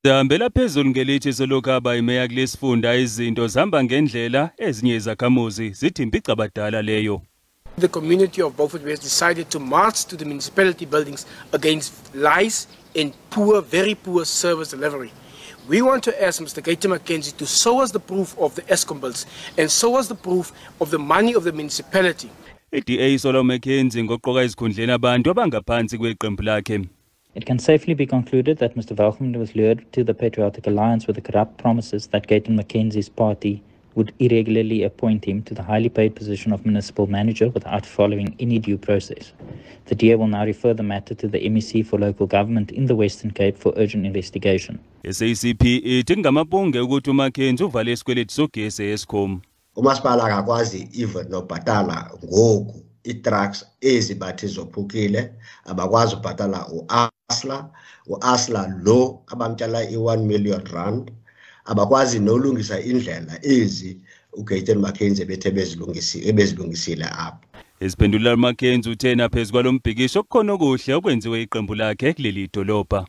Sihambela phezulu ngelithi selokhu aba imeya kulesifunda izinto zihamba ngendlela, ezinye izakhamuzi zithi impicabadala leyo. The community of Beaufort West decided to march to the municipality buildings against lies and poor, very poor service delivery. We want to ask Mr. Gayton McKenzie to show us the proof of the Eskom bills and show us the proof of the money of the municipality. I-DA isola uMcKenzie ngokuqoka ezikhundleni abantu abangaphansi kweqembu lakhe. It can safely be concluded that Mr. Welgemoed was lured to the Patriotic Alliance with the corrupt promises that Gayton McKenzie's party would irregularly appoint him to the highly paid position of municipal manager without following any due process. The DA will now refer the matter to the MEC for local government in the Western Cape for urgent investigation. SACP ithi kungamabunge ukuthi uMcKenzie uvale isikweletu sogesi e-Eskom. Umasipala akakwazi even nobhatala ngoku ii-trucks ezi bathi zophukile, abakwazi ubhatala uAsla, uAsla lo abamtyala i-1 million rand, abakwazi nolungisa indlela ezi uGayton McKenzie bethe ebezilungisile apho. Esiphendula uMcKenzie uthe naphezu kwalombhikisho kukhona okuhle okwenziwe iqembu lakhe kuleli dolobha.